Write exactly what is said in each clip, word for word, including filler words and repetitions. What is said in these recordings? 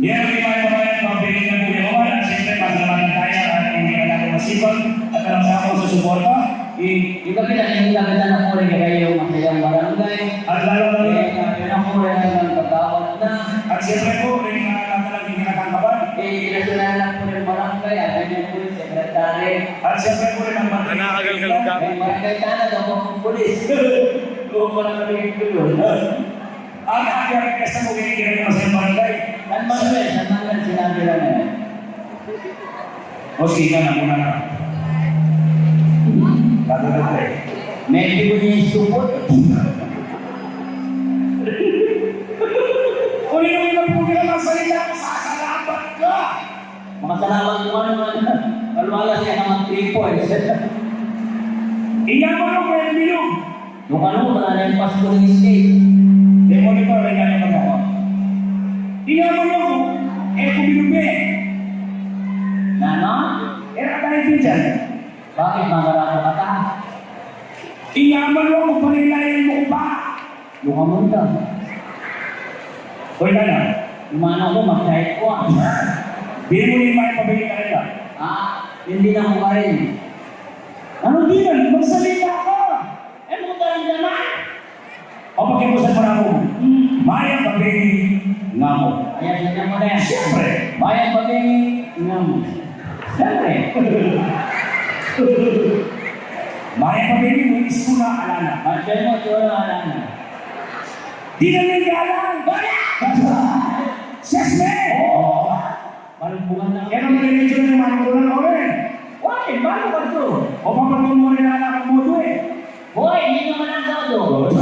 Yan, di ba, di ba, di ba, pili na po yung mga, siyempre, pasalamatan tayo at hindi na natin masipag at alam sa ako sa suporta. I- Yung kapitan, yung kapitan na po rin kayo, masayang barangay. At lalo na rin. Eh, kapitan na po rin ang kagawad na. At siyempre po, rin na natin ang hindi nakatangkapan. Eh, kinasunan na po rin barangay, at ganyan po yung secretary. At siyempre po rin ang barangay. Nanakagal ka ng gamit. May barangay tanod, ako ang pulis. Doon pa na kami yung tuloy. Ang aking request na po, kinikilig na sa barangay. San Manuel, San Manuel, sinabi lang yan. O, sige na, muna na. Tatanong ko eh. Medyo ko niya isupot. Uli mo yung nagpugil ang salita ko, sasalamat ka! Makasalamat ko nga naman. Kalwala siya naman three points. Inya mo nung kaya bilog. Nung ano, wala na yung Pasko ni Steve. Demoni ko, wala na yung pagkawa. Inya mo nung, eh, kumilubi. Nano? Era tayo din dyan. Bakit, magarako ka ta? Inya mo nung, panilayan mo ko pa. Luka munta. Hoy, kana. Umano ko, mag-diet ko, ah. Di mo ni may pabili ka rin, ah. Ah, hindi na ko pa rin. Ano di na? Magsalita ka. Eh, mo talaga naman. O, pakiusan mo na ako. Hmm. Mayap a beni nga mu. Ayan, tignan mo na yan. Siyempre. Mayap a beni nga mu. Siyempre. Mayap a beni mu, iskula, ala na. Marcel mo, ala na. Di na may galang. Wala! Sesme! Oo. Balumbukan na. Kaya naman yung medyo na yung manong ko lang, oren. Wala, bago ba to? O, kapag mo muna na anak mo to eh. Hoy, hindi naman ang todo.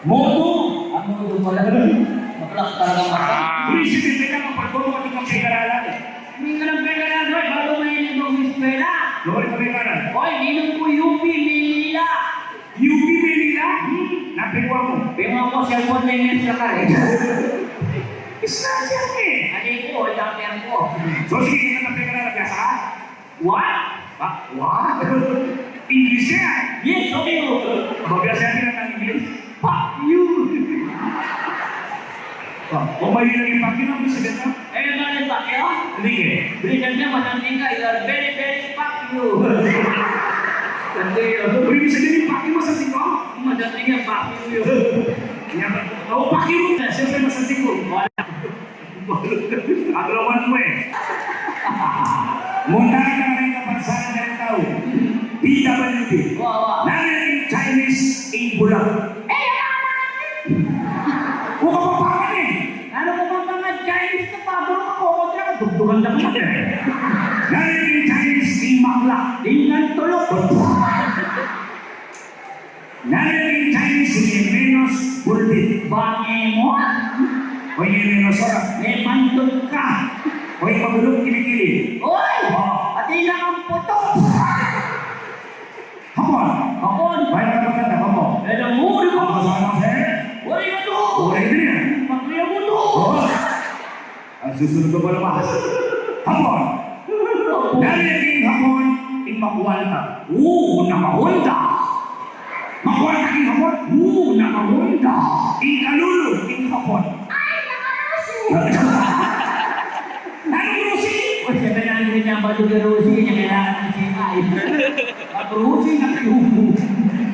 Modo! Ang modo pala. Maklak talaga mata. Ah. Presidente ka, kapag mo ating ang pegaralan. Hindi ka ng pegaralan, hoy, bago mahilig mag-eskwela. Lori ka pegaralan. Hoy, ninong ko U P, Manila. U P Manila? Hmm. Napikuha mo? Pikuha ko, cellphone na yung sa kare. Isla siya eh. Ano ko, wala ko. So, sige, hindi ka ng pegaralan, biasa ka? What? Pa, what? English yan. Yes, okay. Aba, biasa yan ang English. Fuck you. Oh, kung may naging fuck you, ano sabihin ka? Eh, ano yung fuck you? Hindi eh. Bilisan niya, masanting ka. You are very, very fuck you. Hindi yun. Ano yung sabihin yung fuck you, masanting ka? Masanting yan, fuck you yun. Yan. Oh, fuck you. Siyempre, masanting ko. Wala. Aglawan mo eh. Munta na rin kapansanan ng tao. P W D. Wa, wa. Nanu ing Chinese ing bulak? Eh, yan ang anak. Huwag ka papangan eh. Ano ko bang mga Chinese na pabor ako? Huwag na, dugdugan na kita. Nanu ing Chinese ing maklak? Ing tulok. Nanu ing Chinese ing menos bulbit? Bang e mo. O ing menos oras? E, mantot ka. O ing magulung kilikili? Oy! O. Pati na ang puto. Hapon. Hapon. Baik na maganda, hapon. Pero muri ko. Hapon sa hapon, sir. Ori ka to. Ori din yan. Pagkaya mo to. O. Ang susunod ko pala, mas. Hapon. Nanu ing Hapon ing makuwalta? U, nakahonda. Makuwalta ing Hapon? U, nakahonda. Ing kalulu ing Hapon? Ay, nakarusi. Nanu rusi? O, siya na lang din ang bato na rusi, niya kailangan ng C I. Pag rusi, nakayupo.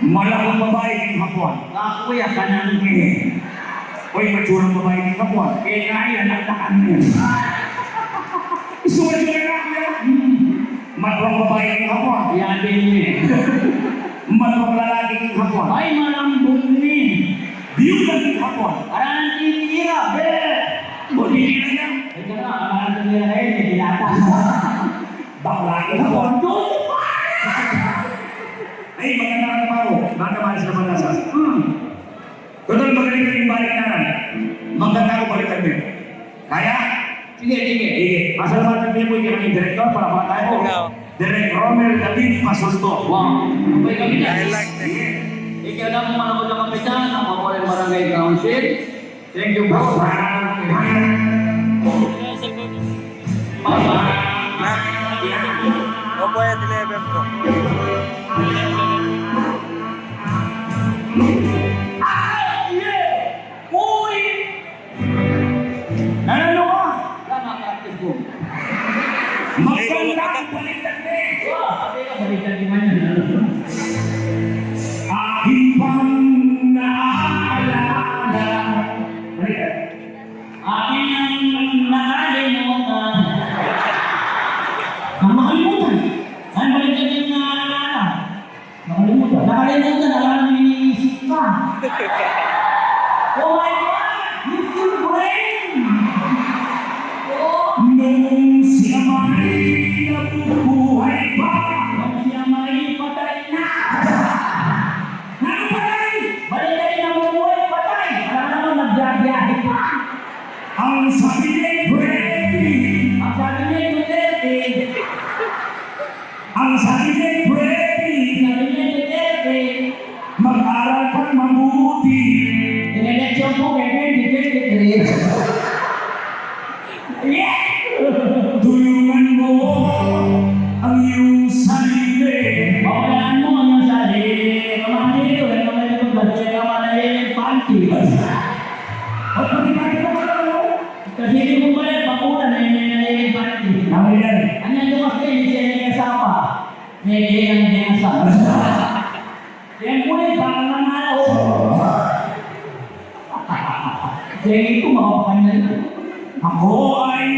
Malakung babai ing Hapon? Kakuya, kanang ke. Oy, matsurang babai ing Hapon? E, kaya, naktakan ne. Isu, matsura na, kuya. Hmm. Matwang babai ing Hapon? Yabing ne. Matwang lalaki ing Hapon? Ay, malambut ne. Biyuda ing Hapon? Aran titira, be. O, titira na. Teka na, aran titira na yun, e, binata. Bakla ing Hapon? Ay, maganda ka na, paro. Bata, malas na panasa. Hmm. Total, magaling ka rin baliktaran. Maganda ko balikan mo. Kaya? Sige, sige. Sige. Pasalamatan niyo po yung aming direktor para makatayo po. Ikaw. Direk Romel David Pasulto. Wow. Okay, kami na. I like that. Sige. Ikaw na po, mga kapitan, ako po rin barangay council. Thank you po. Bye-bye. Opo, yan, eleven po. Ay, yeah! Uy! Nanalo ka! Nakalimutan. Ay, balik na yung, ah, nakalimutan. Nakalimutan, alam mo, iniisip ka. Oh my God! You feel brain! Oh. Nung siya may nabubuhay pa. Nung siya may patay na. Ano patay? Balik na yung nabubuhay, patay. Alam mo, nagbiyahe pa. Ang sabi ni Freddy. Ang sabi ni Duterte. Ang sabi ni Freddy. Sabi ni Duterte. Mag-aral kang mabuti. Eleksyon po, kaya hindi, hindi, hindi. Yeah! Tulungan mo ang iyong sarili. Pabayaan mo ang iyong sarili. Kamali ito, eh, kamali ito, kasi kamali yung panty. At pati bakit mo alam mo? Kasi hindi mo pala bakuna na yun, na yun yung panty. Ano yan? Ano yan, yung kasi hindi siya yung kasama. May kaya yung kasama. Yan po yung panganganak. Yan ito, mga pakanya na. Ako ay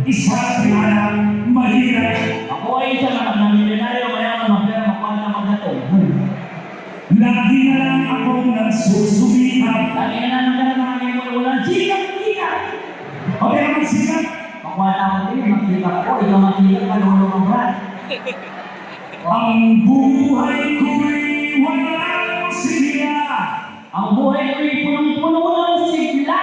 isang anak mahirap. Ako ay isang anak na milyonaryo, mayaman, mapera, makwanta, magdato. Lagi na lang akong nagsusumikap. Lagi na lang ang mga walang sikap, sikap. Okay, magsikap. Makwanta mo din, magsikap ko. Ikaw magsikap, malulung ang brad. Ang buhay ko'y walang sigla. Ang buhay ko'y punong-puno ng sigla.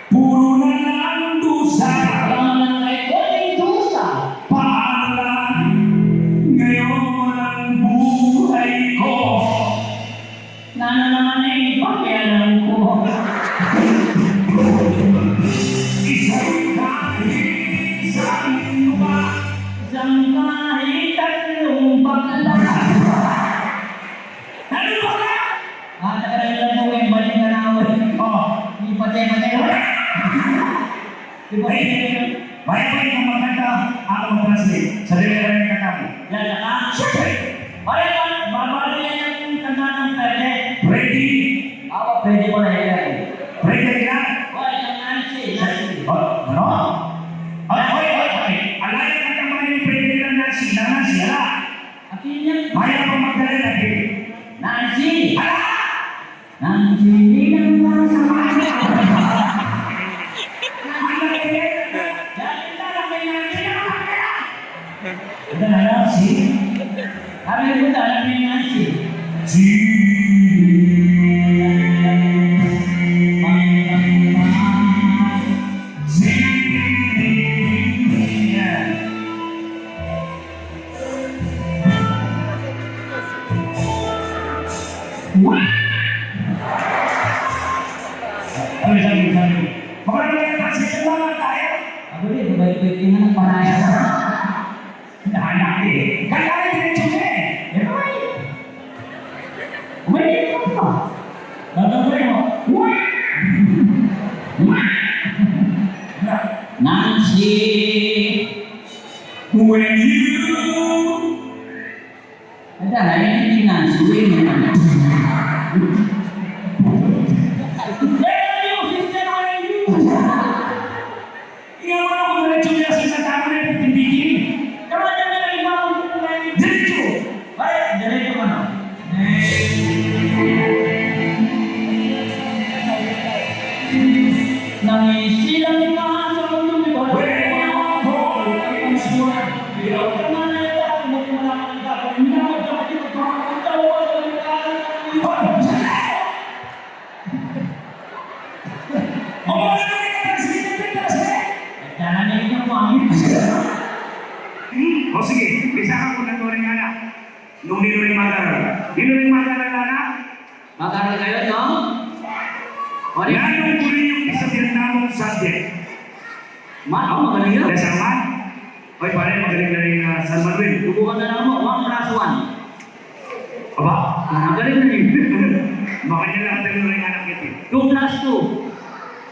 Puro na lang dusa. Wala na lang ay konting dusa. Paano na ngayon ang buhay ko? Nanu naman ang pakialam ko? Isang kahit saan pa. Isang kahit anong bakla. Ano ba ka? Ah, tagal na lang po yung balik na naman. Oh. Di patay-patay na. Di patay-patay na. Bye-bye, kung magkanta, ako mag-translate. Sabi ka rin yung kanta mo. Yan, yan, ah. Siyempre. Pare, ba-, babalo yan yung kanta ng Freddy. Freddy. Ako, Freddy ko na yan. Freddy ka? Hoy, yung Nancy, Nancy. Oh, ano? Ay, hoy, hoy, hoy. Ala, yung kanta mo ni Freddy ng Nancy, ng Nancy, ala. Atin yan. Maya pang Magdalena, di. Nancy. Ala! Nancy, hindi na mo sa mga. Ano ba yan? Dahil na lang may Nancy na kapatid. Ito na lang, si. Kami po na lang may Nancy. Si. Si. Wow! Sabi, sabi, sabi. Baka naman yung transition lang, ah, tayo. Ako rin, baik-baik yung anak panaya. Nahanap eh. Kaya ka rin diretso na eh. Di ba? Wait, ano? Gagawin mo. Wow! Wow! Nancy! When you... Ada, ini si Nancy, ini. Where are you, sister? Where are you? Iya mo na kung diretso niya sa tama na yung bikin. Tama na, tama na, tama na. Diretso. Ay, diretso ka na. Nang isilang ka sa mundo, di ba? O sige, bisa ka kung nanu ring anak. Nung ninu ring mag-aral? Ninu ring mag-aral, anak? Mag-aral kayu, no? O, di. Nanung buri yung pisabian namung subject? Ma-, o, magaling yun. Dasal man? Oy, pare, magaling na rin, ah, San Manuel. Subukan na lang mo, one plus one. Aba? Ah, magaling na rin. Makanya lang tayo rin anak ito. Two plus two.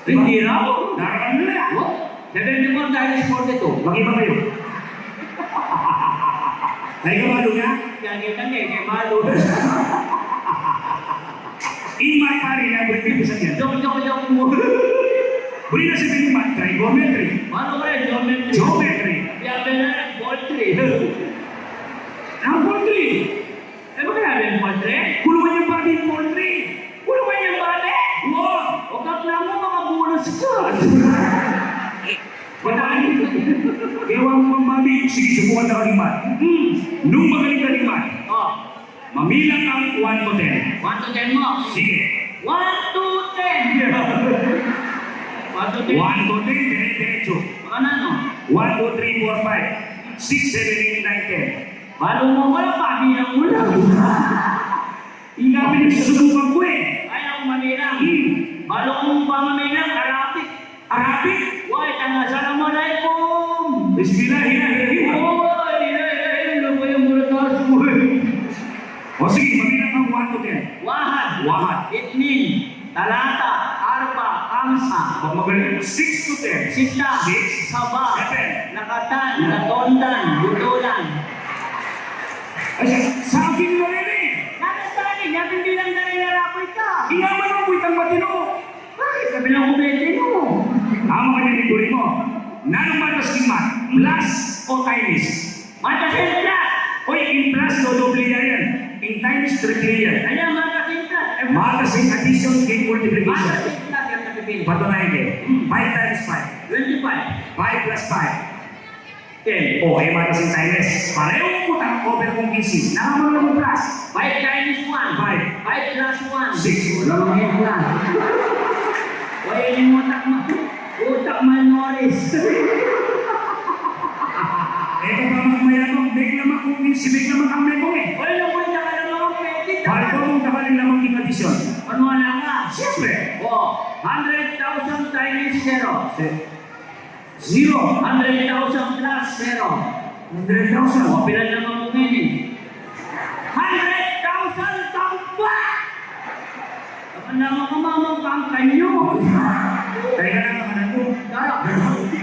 Hindi raw. Nararamdaman na yan. What? Seventy-four times forty-two. Mag-iba kayo. Ay, kabalo na? Yan, yan, yan, yan, kabalo. Imat, pare, na, buri ko sabihin. Joke, joke, joke mo. Buri na sabihin, imat, trigonometry. Ano ba yun? Geometry. Geometry. Yan, yan, yan. Ang poultry. E, bakit natin poultry? Kulungan yung babi yung poultry. Kulungan yung babi? Wa! O, kap na mo, mga bulas ka. Wala. Kaya wa mo pang babi, sige, subukan na kalimbat. Hmm. Nung magaling kalimbat, o, mamilang kang one to ten. One to ten mo. Sige. One to ten. One to ten. One to ten, dire-diretso. Baka na, no? One, two, three, four, five, six, seven, eight, nine, ten. Balu mo, wala pa, bilang mo lang. Ika, pinagsusubukan ko e. Ay, ako mamilang. Hmm. Balu mo pa mamilang, Arabic. Arabic? Wai, tanga, Assalamualaikum. Bismillahirrahmanirrahim. O, Bismillahirrahmanirrahim. Ano ba yung mula taas mo e? O sige, mamilang kang one to ten. Wahad. Wahad. Itnin. Talata, Arba, Kamsa. Pag magaling, six to ten. Sita, Six. Saba, Seven. Lakatan, Lakatan, Latondan, Lutulan. Ay, sa, sa akin na rin e. Nasa sa akin, natin bilang na rin narapoy ka. Ingaman mo, kuitang matino. Bakit? Sabi lang ko, matino. Tama ka niyan, iburi mo. Nanung matas king mat? Plus o times? Matas ing plus. Oy, ing plus, dodoble ya yan. Ing times, triple ya yan. Ayan, matas ing plus. E, matas ing addition keng multiplication. Matas ing plus, yung napipili. Patunayan ke. Hmm. Five times five. Twenty-five. Five plus five. Ten. O, e, matas ing times. Pareho ku tang over kung kinse. Nanung plus? Five times one. Five. Five plus one. Six. Wala mang plus. Oy, ini mo utak mo. Utak malnourished. Ito pa, magmayabang, bigla makungin, si bigla makamekong e. Oy, napunta ka na mga pekit, ah. Balik mo kung tagal yung lamang king addition. Ano nga nga? Siyempre. O, hundred thousand times zero. Si-, zero. Hundred thousand plus zero. Hundred thousand. O, pila na mamungin e? Hundred thousand tampa! Tama na, mga mamang pangkanyo. Teka na, anak ko. Dara.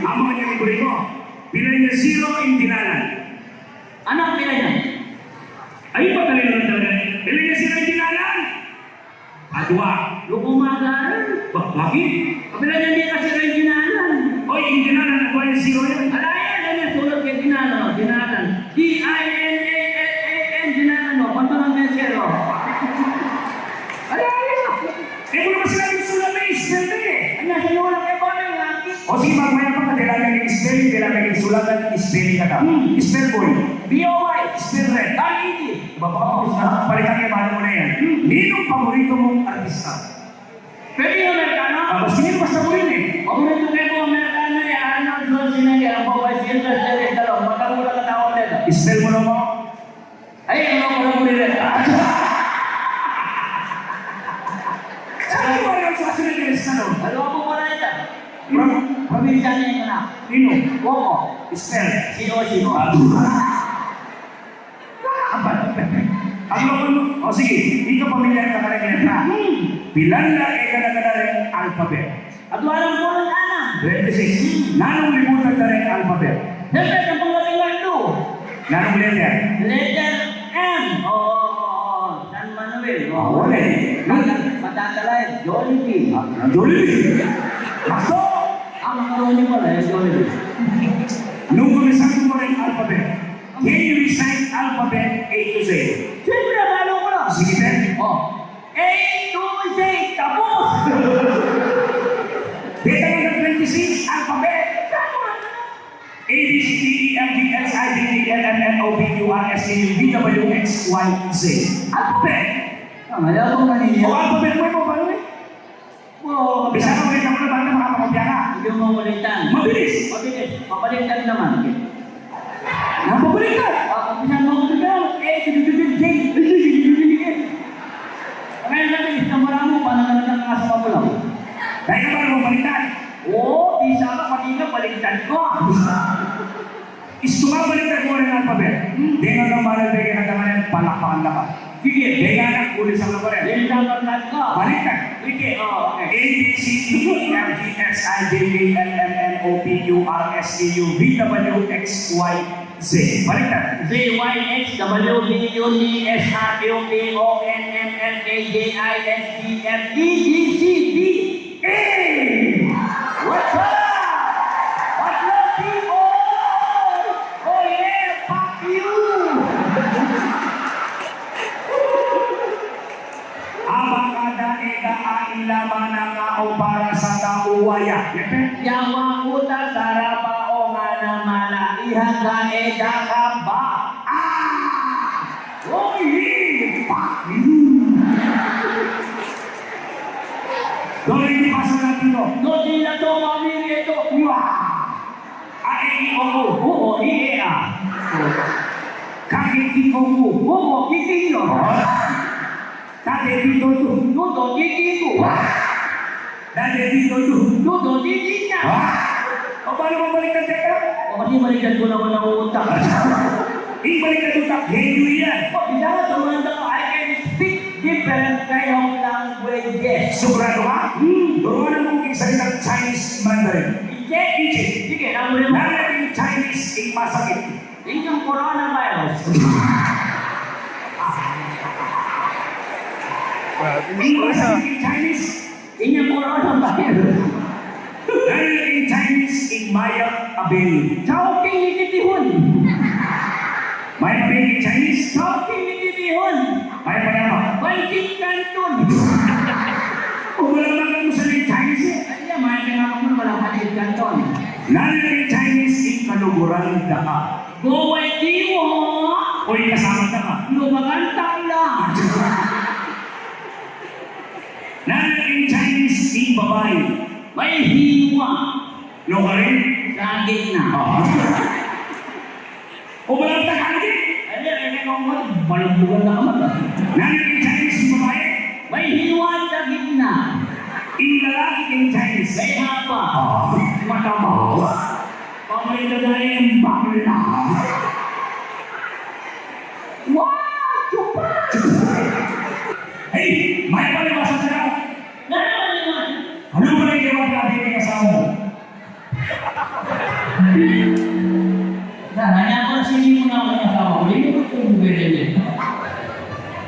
Ang mga niya ni Burimo, pila niya zero ing dinalan? Anak, pila niya? Ay, patalinun talaga. Pila niya zero ing dinalan? Adwa. Loko, magaran. Ba, bakit? Kapila niya, di kasi rin dinalan. Oy, ing dinalan, adwa yang zero yan. Ala yan, yan, yan, sulat kay dinalan, dinalan. D I N A L A N, dinalan, no? Patunan niya zero. Ala yan. E, kung naman sila yung sulat na spell na e. Ano, sinulat kay Boy, nga. O sige, magmaya pa ka, kailangan yung spelling, kailangan yung sulat, at spelling ka daw. Hmm. Spell boy. B O Y. Spell red. R E D. Baba ko, balikan niya, paano mo na yan? Ninong paborito mong artista? Pwede yung Amerikano? Ah, mas hindi, basta mo rin eh. Paborito ko yung Amerikano, eh, Arnold Schwarzenegger, ang babae, Sylvester Stallone, magkakula ka tawag nila. Spell mo naman. Ay, ano ko lang ulit? Sabi mo, Arnold Schwarzenegger, Stallone. Ano ako pala ito? Pro-, probinsya niya yun, ah. Nino? Coco. Spell. C O C O. Ah. Ang, o sige, ika pamilyar ka kareng letra. Hmm. Pilan la e gana-gana reng alphabet? Adwa lang pung gana. Twenty-six. Hmm. Nanung libutan da reng alphabet? Siyempre, sampung labing walo. Nanung letter? Letter M. Oo, oo, oo. San Manuel. Oo. Awan e. Patatalay, Jollibee. Ah, Jollibee. Masto! Ah, macaroni pala, eh, Jollibee. Nung umisan mo reng alphabet, can you recite alphabet A to Z? Siyempre, balu ko na. Sige, Ben. O. A to Z, tapos! Deta na twenty-six alphabet. A, B, C, D, E, F, G, H, I, J, K, L, M, N, O, P, Q, R, S, T, U, V, W, X, Y, Z. Alphabet! Ah, mayabang na niya. O, alphabet mo, mo, paano e? Oo. Bisa ka, ulit ako na, baka makakopya ka. Hindi mo ulitan. Mabilis. Mabilis. Mabaliktad naman. Napabaliktad. Ah, umpisan mo ko sa A, J, J, J, J. Ngayon natin, isang maramo, paano naman ang nasa mabulaw? Dahil ka ba mabaliktad? Oo, bisa ka, pati ka, baliktad ko. Istu nga, baliktad mo reng alphabet. Hmm. Deng anggang malagay kaya kang tangan, palakpakan da ka. Sige. Deng anak, ulit sa alphabet. Deng anak, baliktad. Baliktad. Sige, o, okay. A, B, C, D, E, F, G, H, I, J, K, L, M, N, O, P, Q, R, S, T, U, V, W, X, Y, Z. Baliktad. Z, Y, X, W, V, U, T, S, R, Q, P, O, N, M, F, A, J, I, S, D, F, E, G, C, D. Hey! What's up? What's up, people? Oh, yeah! Uta, sarapa o mana-mana, iha ka e da ka ba? Ah! Oy, fuck you! Dole di paso na tino. No di na to mamili to. Wa! A e i o ku, u o i e a. Kaki ki o ku, u o ki ki no. Dade dito du, dudo di ditu. Dade dito du, dudo di dinya. O, paano mo baliktad ka? O, kasi baliktad ko naman ang utak. Ing baliktad utak, henyo yan. O, bisa nga, tumanda ka, I can speak different kind of languages. Sigurado ka? Hmm. Turuan mo kung salitang Chinese Mandarin. Iche? Iche. Sige, ang muli mo. Nanu ing Chinese ing masakit? Inyang coronavirus. Ing masakit ing Chinese. Inyang coronavirus. Nanu ing Chinese ing mayap a bengi? Chowking ni Titihon. Mayap a bengi ing Chinese? Chowking ni Titihon. Mayap a bengi. Banjing Kanton. O, wala mang kamusta ing Chinese e. Ay, ya, mayap a bengi, wala Banjing Kanton. Nanu ing Chinese ing kaluguran da ka? Go away, Tiwa. Oy, kasama ka. Lumagan tala. Nanu ing Chinese ing babai? May hiwa. Loka rin? Sa gitna. O, balang Tagalog e. Ay, ay, ay, ay, ay, balumbugan na ka man, ah. Nanu ing Chinese ing babai? May hiwa sa gitna. Ing lalaki ing Chinese? May haba. Ah, mataba. Pamrito na rin, bakla. Wow! Chupa! Hey, may palibasa siya. Nanu naman? Ano ba nang ginawa natin ng asawa mo? Na, nanya ko na sini mo na ako ng asawa ko. Hindi mo po kung pwede niya.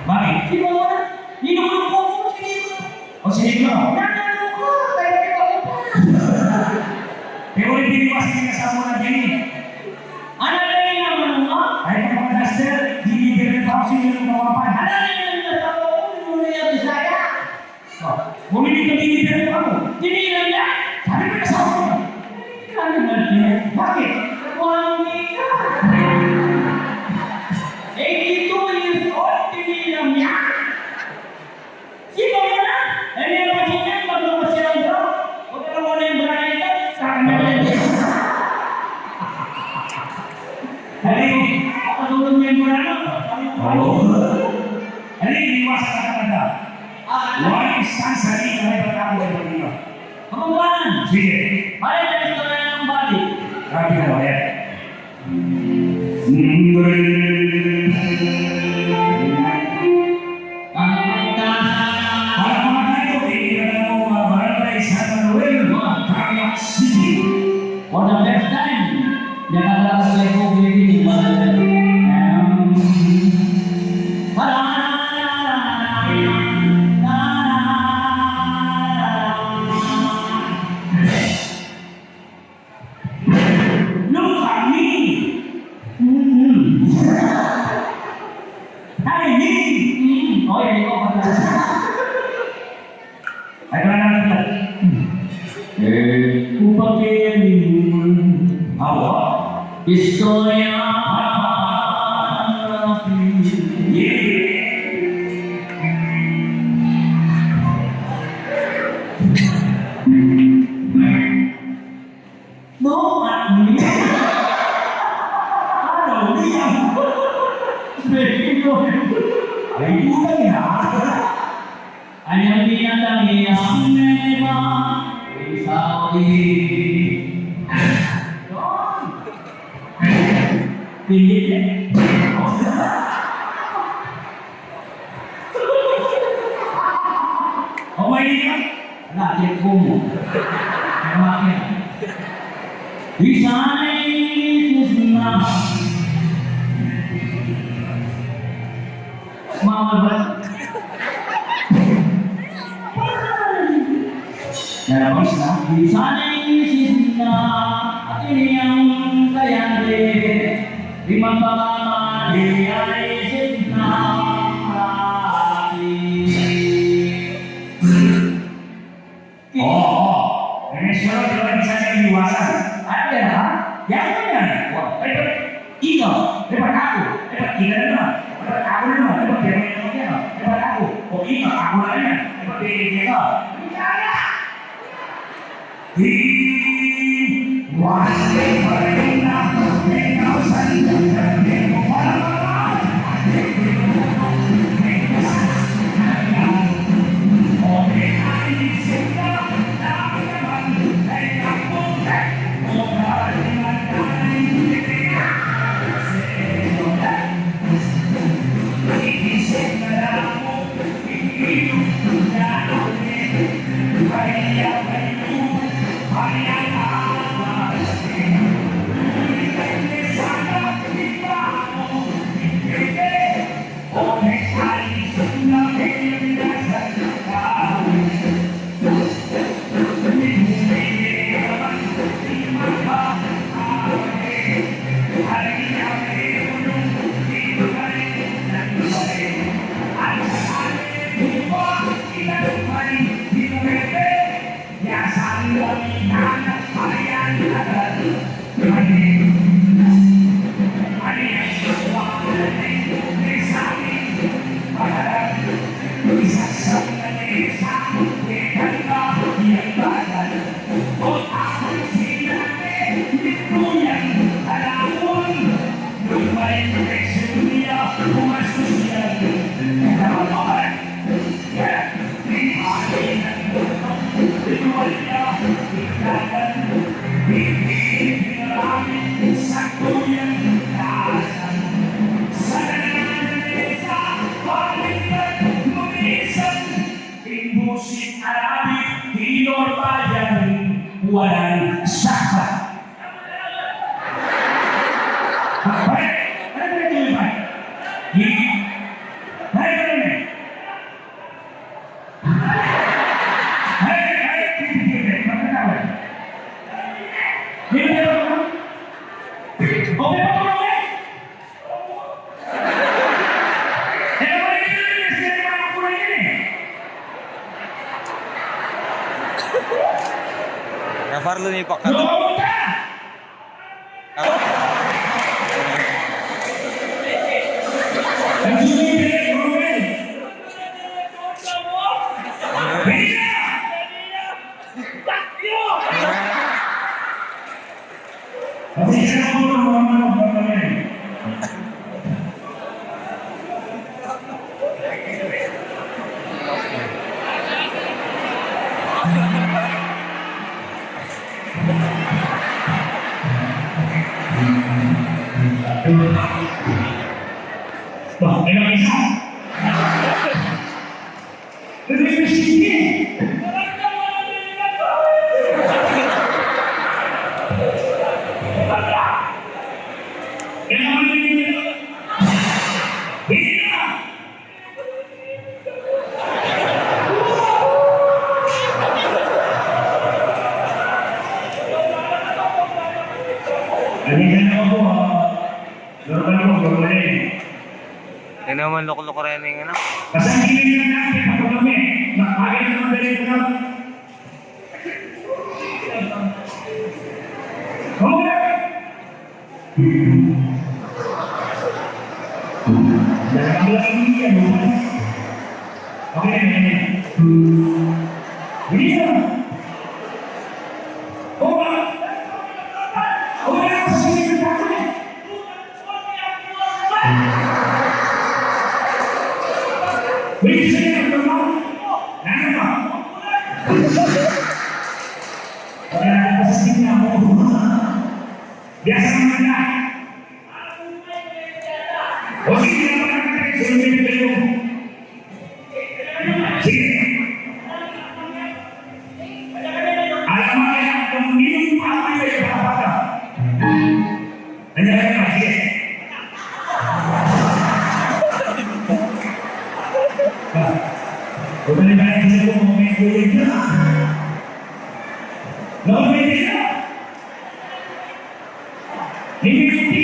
Bakit? Di ba wala? Hindi mo po kung sini mo. O, sige ko. Nanu ko, kaya kita ko pa. Pero hindi mo kasi ng asawa mo na din e. Ano na yung naman mo? Ay, mga duster, hindi ka rin pa kasi yung kawapan. Ano na yung nasawa ko? Ano na yung Bisaya? O, bumili ka, bibili ka ng ano? Tiniran niya? Sabi ko na sa ako. Tiniran niya? Bakit? Kuwang ka. Eighty-two years old, tiniran niya? Sino ka na? Eh, niya pa siya, pag lumabas siya ng bra. Huwag ka na muna yung bra na ito. Sa akin na yan. Dali. Ako, tulog mo yung bra, no? Oo. Dali, iwasan ka talaga. Ah, ano? Wala yung stansa, di ka may pagkakita ng iba. Kamukuan! Sige. Pare, istorya ng bali. Grabe ka, Lawyer. Para mga tayo, kaibigan ng mga Barangay San Manuel, mga Tarlac City. For the first time, nakakalakas tayo po, baby, ni Mother. Look at me. Mm-mm. Ay, me. Mm. Oh, yan, ikaw pala. Ay, wala na. Eh, upake ni. Awa. Istorya. Yeah. No, at me. Ano, Liam? Ay, putang ina. Anyang binatang iya, meba, Saudi. Don. Pindit, eh. O, may ka? Ala, check ko mu. Ay, makin. Bisan e susna. Mama ba? Nalabas na. Bisan e susna. Atin yang kayari. Di magpakamali ay sitna lagi. Oo, oo. Remesyon, pero di sana yung Ing busit Arabi, tinurbayan, walang sakbat. Ay, ay, ay, ay, ay, ay. Ay, ay, ay. Ay, ay, ay, ay, ay, ay. Ay, ay, ay, ay. Kaparlu ni Pak. Wah, enak bisa. Ini naman lukluk rin yung ano. Biasa naman na. O sige, dapat na kayo, sunod kayo. Sige. Alam mo kaya kung ninong pa kayo ay papata. Ano kaya, sige. Huwag na tayo sa kung may kulit na. No, may kulit na. Hindi, hindi.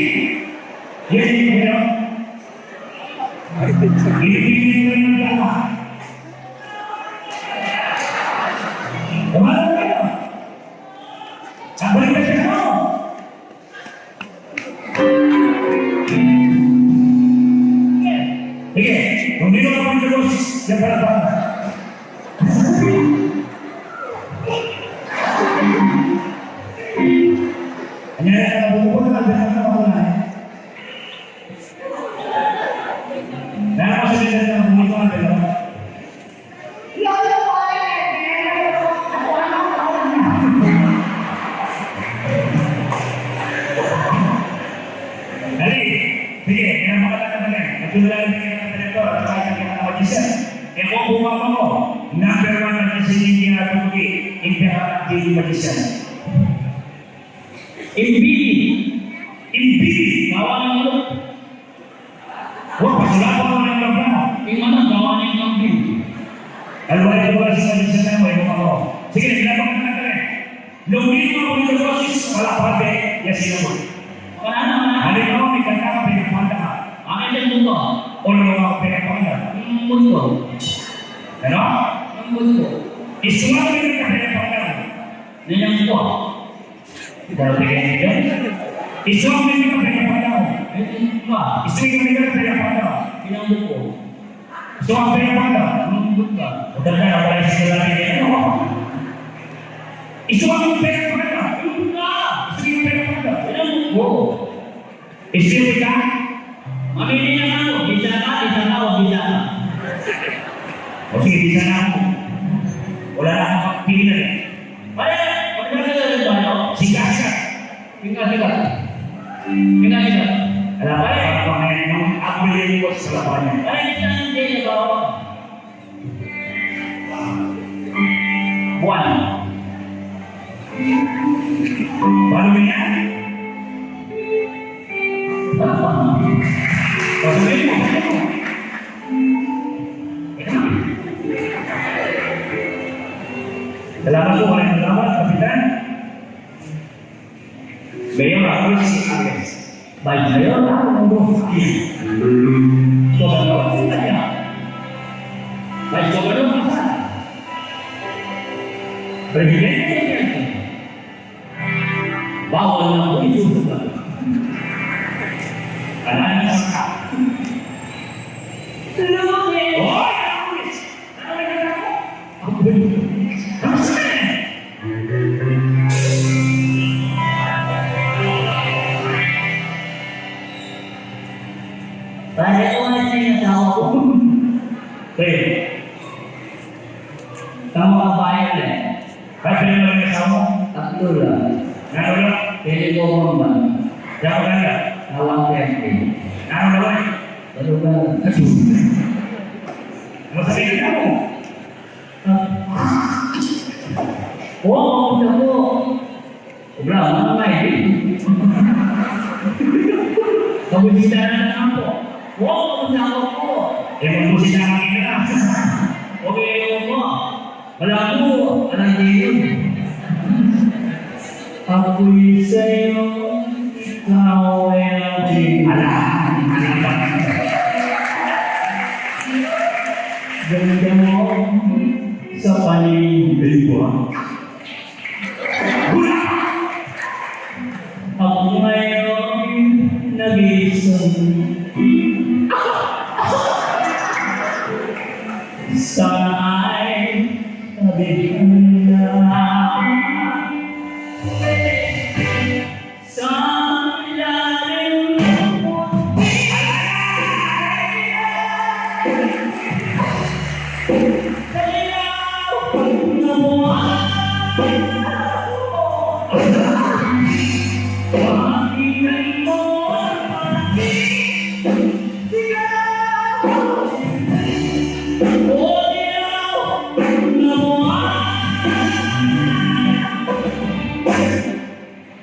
Yan yung, you know, hindi, hindi, hindi, hindi. Kumain na kayo. Sabay na siya, no? Sige, kung di mo kapag-, yan pala ba? Anya na, nabubuhay na, nabubuhay na. Nasa sila na, nabubuhay na. Dali. Sige, kaya makataka na yan. Magdula lang din ang director at saka yung mga magician. Kaya kung bumaba mo, number one na magician yung ginagawa ko, eh. Yung pinaka-active magician. Imbili. Imbili. Gawa ng ulo. Wa, pasulatan mo ng reklamo. Ing manang gawa ning kambing. Alway ko ba sa isa na may mga ko. Sige, kailangan mo na natin. Nung di mo ako nagkakos, wala pa rin. Yes, sila mo. Wala na, wala na. Halimbawa, may kanta ka, pinapanda ka. Akin yung mundo. O nung ako pinapanda. Yung mundo. Ano? Yung mundo. Isulat mo yung pinapanda. Yan yung po. Isuang mi ka pegapanda. Isuang mi ka pegapanda. Pinambut ko. Isuang pegapanda. Pinambut ka. Udah ka, wala sila lagi. Isuang pegapanda. Pinambut ka. Isuang pegapanda. Pinambut ko. Isi ka? Mamili na ka, bisa ka, bisa ka, o bisa ka. O sige, bisa na ako. Wala na akong pilihan eh. Pare, pare, pare, pare. Sikat, sikat. Sikat, sikat. Sikat, sikat. Ala, pare. Pare, pare, nung ako yung iwas sa laban niya. Pare, sikat, sikat, sikat. Buwan. Paano yan? Paano? Paano? Salamat po, maraming salamat, Kapitan. Mayor Chris Arias. Vice Mayor Armando Aquino. Gobernador Sitaya. Vice Gobernador Masa. Presidente Duterte. Bawal na po isusugat. Kailangan na sa Lord. Oy! Pare, ko na siya yung asawa ko. Hey. Tama ka ba yun eh? Ay, pili mo yung asawa mo? Tatlo lang. Nanu lang? Pili ko mong ba? Dapat lang. Tawang pwede. Nanu lang? Tatlo lang. Masakit na mo. O, papunta po. Wala, wala nga eh. Pabisita na naman po. O, papunta po. E, magbisita na kita. Okay, o po. Wala po, wala din. Ako'y sa'yo, ikaw ay akin. Ala, ala ba? Ganda mo sa paningin. Belibo, ha? Hula! Ako ngayon nagising. Sana ay tabi ka na. Sa ilalim ng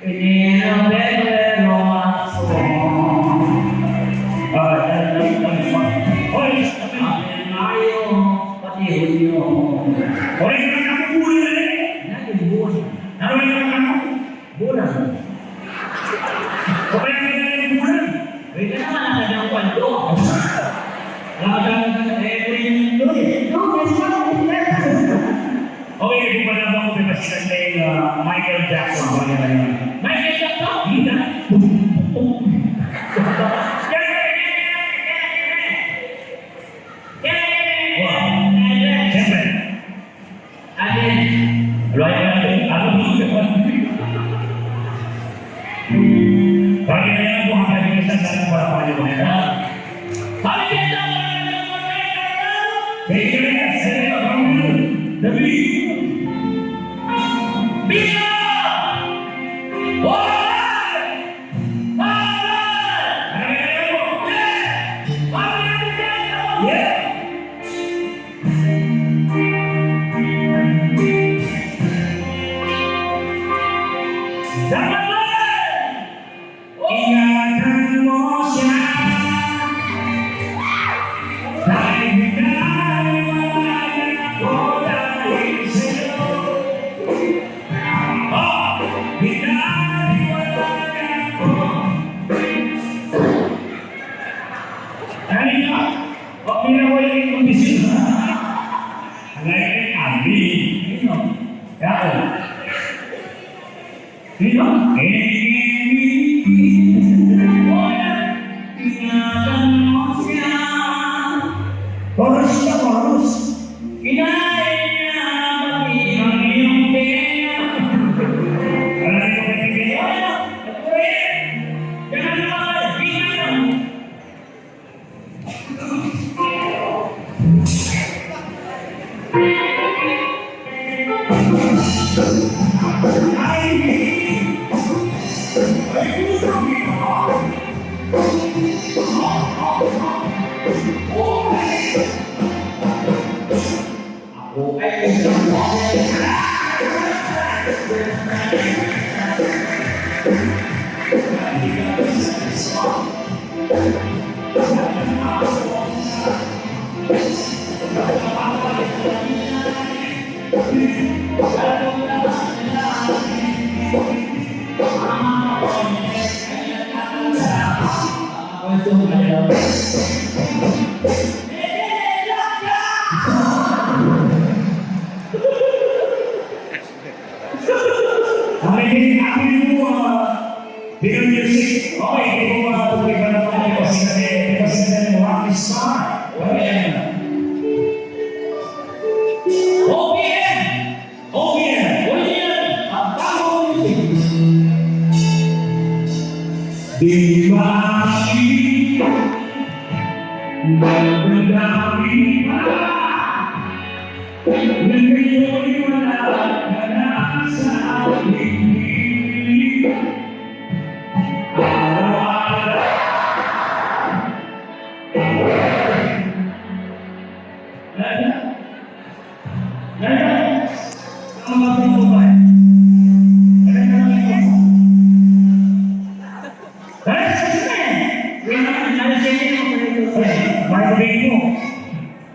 Enero, Febrero, Marso. Ay, ay, ay, ay, ay. Oy, Abril, Mayo, pati Hunyo. Oy, nanu ing bulan na yan? Nanu ing bulan? Nanu ing bulan? Bulan. Oy, nanu ing bulan? Pwede naman, nasa dang paldo. Nasa dang, eh, Lunes. Lunes, Lunes. Okay, kung wala ba akong pinasikat kay, ah, Michael Jackson, pakilala niyo. Michael Jackson? Hindi na. Wow. Siyempre. Ano yan? Ano yan? Ano yan? Panginoon po ang naging isa sa mga pangalan. Panginoon po ang naging isa sa mga pangalan. Bilang! Wala! Wala! Yeah! Dapat! Ingatan mo siya. Dahil binaliwala niya ako dahil sa'yo. Oh, binaliwala niya ako. Kanina, pag pinaway yung bisita. Ngayon, abi. Yun, no? Kaya, Sino? Ingatan mo siya. Chorus na, chorus. Kinain niya pati ang iyong tenga. Alam ko ba yung tenga? Siyempre. Kaya naman, ingatan mo. Kami din, kami din po, ah, Bigyan music. Okay, di po ba ito, di ba na po, di ba sila, di ba sila yung rock star? Okay. O P M! O P M! O P M! Ang bagong music! Di ba, magandang iba. Microphone mo.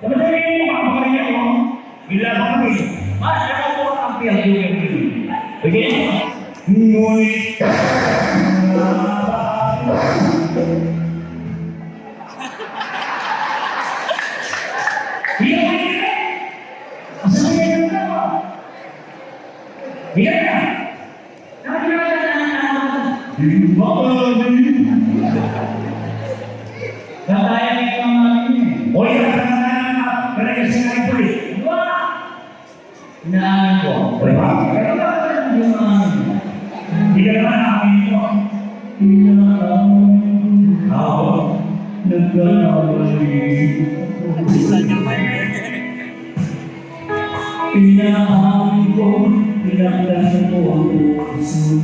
Sabi ko, "Hindi mo makapagkanya ko." Bila kami. Mas, ano po ang P L U M P? Sige. Ngunit, Iya, iya. Iya. Kaya ni mama ni. O, iya, kaya na, kaya na, kaya na, kaya na. Wah! Inaamin ko. Wala. Inaamin ko. Inaamin ko. Ako, nagkakamali. Inaamin ko, tinaktan ko ang puso.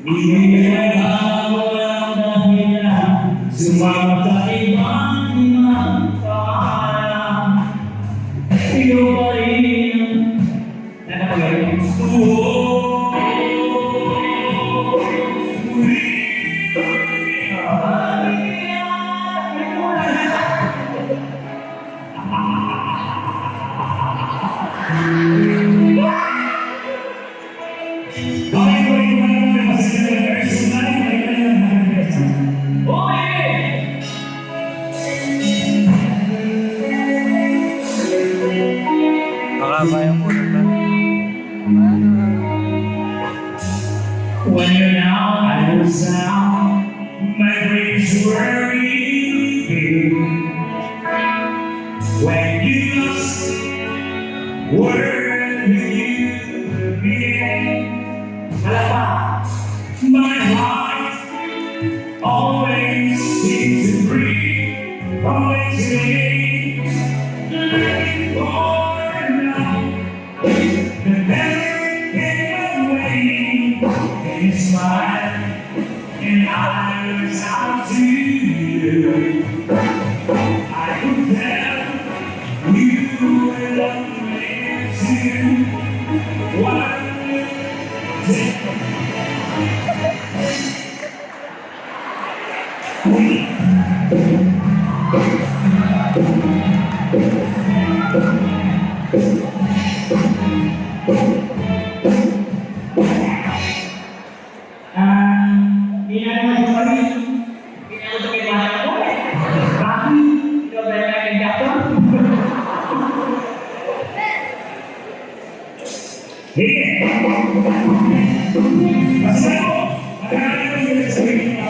Hindi ka nagkakaroon ng dahilan, sumama sa ibang magpaalam. Ikaw pa rin ang nakapagay. Baka ba yung puno na? When you're down, I will sound. My dreams were real. When you lost, where do you begin? Palakpak. My heart always seems to break, always looking for love. The very came away and smile and I reach out to you. I could tell you were lonely too. What a Ah, ini ada Mas Jumari. Ini aku tuh kayak mana aku? Tapi udah banyak yang datang. Ini. Masih ada. Ada yang bisa cerita.